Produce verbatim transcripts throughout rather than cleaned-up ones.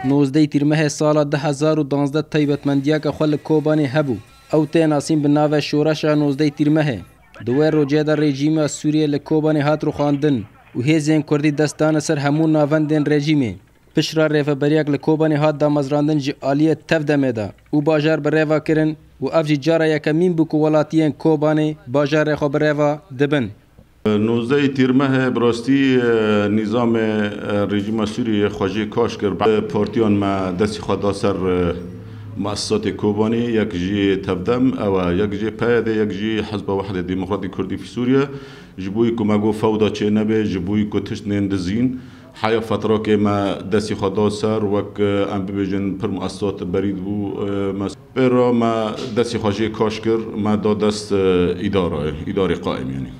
Nozdeh Tîrmehê sala du hezar û duwazdeh taybetmendiyeke xwe li Kobanê hebû. Ew tê nasîn bi navê Şoreşa Nozdeh Tîrmehê. Di wê rojê de rejîma Sûriyê li Kobanê hat rûxandin û hêzên Kurdî dest dane ser hemû navendên rejîmê. Piştre rêveberiyak li Kobanê hat damezrandin ji aliyê Tevdemê de û bajar bi rêve kirin û ev jî cara yekemîn bû ku welatiyên Kobanê bajarê xwe bi rêve dibin. Nozdehê Tîrmehê bi rastî, e, nîzamê, e, rejîma Sûriyê xwe jê kaş kir. Partiyan me destî xwe da ser, e, muessisatê Kobanê, yek jî Tevdem, ew e, yek jî P Y D, yek jî Hizba Wehdê Demokratî Kurdî fi Sûriye. Ji bo ku me got fewda çê nebe, ji bo ku tişt nên dizîn, heya fetrakê me destî xwe da ser, wek, e, em bibêjin pir muessisat berî dibû, e, me pê re me destî xwe jê kaş kir, me da dest, e, îdarayê, îdarê qaîm, yanî.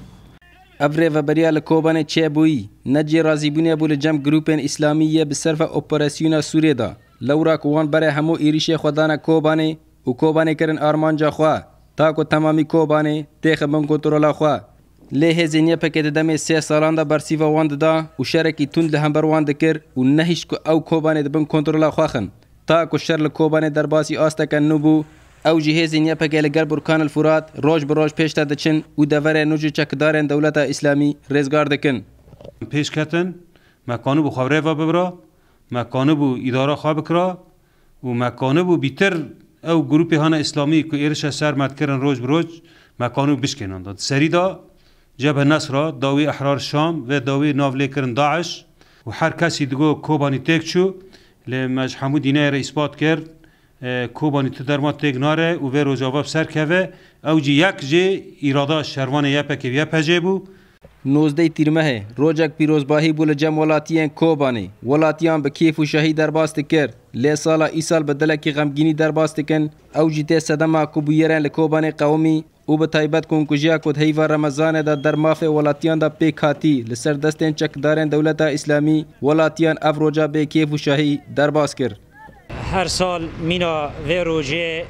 Ev rêveberiya li Kobanê çêbûyî, ne cê razîbûnê bû li cem grûpên îslamî yê bi serve operasyona Sûriyê de. Lewra ku wan berê hemû êrîşê xwe dane Kobanê û Kobanê kirin armanca xwe, ta ku temamî Kobanê têxe bin kontrola xwe. Lê hêzên Y P G di demê sê salan de bersîva wan dida û şerekî tund li hember wan dikir û nehişt ku ew Kobanê di bin kontrola xwe xin. Ta ku şer li Kobanê derbasî asteke nû bû, ew jî hêzên Y P G li gel Burkan el Furat roj bi roj pêş de diçin û deverê nû ji çekdarên dewleta Îslamî rêzgar dikin. Pêş ketin, me kanibû xwe rêve bibira, me kanibû îdara xwe bikira û me kanibû bîtir ew grûpê hana Îslamî ku êrişa ser me dikirin roj bi roj, me kanibû bişkênanda. Di serî de Cebhe Nesra, dawî Ehrar Şam ve dawî nav lê kirin DAIŞ û her kesî digo Kobanî têk çû, lê me ji hemû dîneyê re îspat kir, e, Kobanî tu derman têk nare û vê rojava bi ser keve, ew jî yek jê îrada şervanê Y P G û Y P G bû. Nozdeh Tîrmehê, rojek pîrozbahî bû li cem welatiyên Kobanê. Welatiyan bi kêf û şahî derbas dikir. Lê sala îsal bi dilekî xemgînî derbas dikin. Ew jî tê sedema ku bûyerên li Kobanê qewimî û bi taybet komkujiya ku di heyva Remezanê de der mafê welatiyan de pêk hatî, li ser destên çekdarên dewleta Îslamî, welatiyan ev roja bê kêf û şahî derbas kir. Her sal mîna vê rojê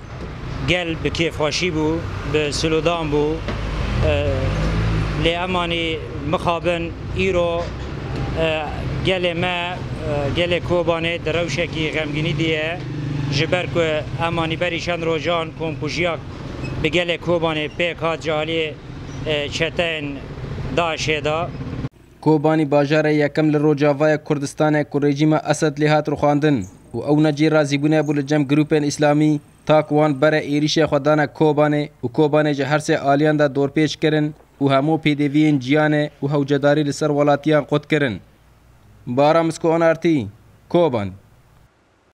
gel bi kêfxweşî bû, bi silodan bû. E, lê emanî mixabin îro, e, gelê me, e, gelê Kobanê di rewşekî xemgînî diye. Ji ber ku emanî berî çend rojan komkujiya bi gelê Kobanê pêk hat ji aliyê, e, çeteyên DAIŞê de. Kobanî bajarê yekem li rojavayê Kurdistanê ku rejîma Esed lê hat rûxandin û ew ne cê razîbûnê bû li cem grûpên îslamî, ta ku wan bere êrîşê xwe dane Kobanê û Kobanê ji her sê aliyan de dorpêç kirin û hemû pêdiviyên ciyanê û hewcedarî li ser welatiyan qut kirin. Bara Misko Onartî, Koban.